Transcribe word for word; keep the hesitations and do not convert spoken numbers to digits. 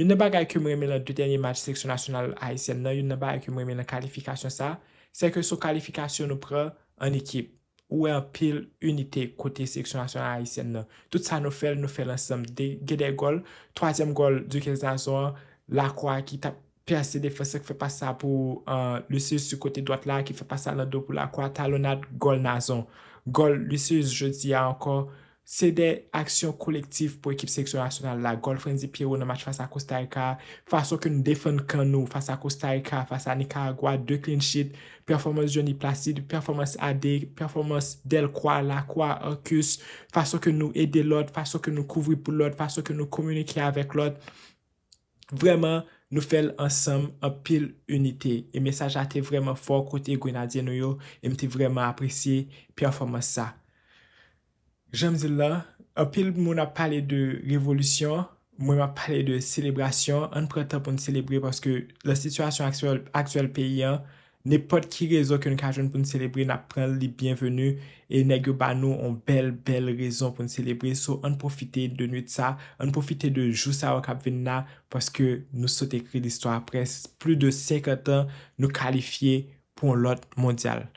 Youn nan bagay ke m renmen nan de dènye match seleksyon nasyonal ayisyèn nan, youn nan bagay ke m renmen nan kalifikasyon sa, se ke se yon kalifikasyon nou pran an ekip. Ou wè anpil inite kote seleksyon nasyonal ayisyèn nan. Tout sa nou fè l, nou fè l ansanm. De, gen de gòl, twazyèm gòl Duquesne Nazon an, Lacroix ki t ap pèse defans lan, ki fè pas sa pou uh, Lucius sou kote dwat la, ki fè pas sa nan do pou Lacroix, talonnad, gòl Nazon. Gòl Lucius jodi a ankò, se de aksyon kolektif pou ekip seleksyon nasyonal la. Gòl Frantzy Pierrot nan match fas a Costa Rica, fason ke nou defann kan nou fas a Costa Rica, fas a Nicaragua, de clean sheet, pèfòmans Johnny Placide, pèfòmans Adé, pèfòmans Delcroix, Lacroix, Arcus, fason ke nou ede lòt, fason ke nou kouvri pou lòt, fason ke nou kominike avèk lòt. Vrèman, nou fè l ansanm, anpil inite. E mesaj la te vrèman fò kote Grenadye nou yo, e m te vrèman apresye pèfòmans sa. Jan m di l la, anpil moun ap pale de revolisyon, mwen m ap pale de selebrasyon. Ann pran tan pou n selebre paske nan sitiyasyon aktyèl, aktyèl peyi an, nenpòt ki rezon ke n ka jwenn pou n selebre, n ap pran l, li byenveni. E nèg yo ba nou yon bèl, bèl rezon pou n selebre. So, ann pwofite de nwit sa, ann pwofite de jou sa yo k ap vin la, paske nou sot ekri listwa. Apre plis de senkant an, nou kalifye pou yon lòt mondyal.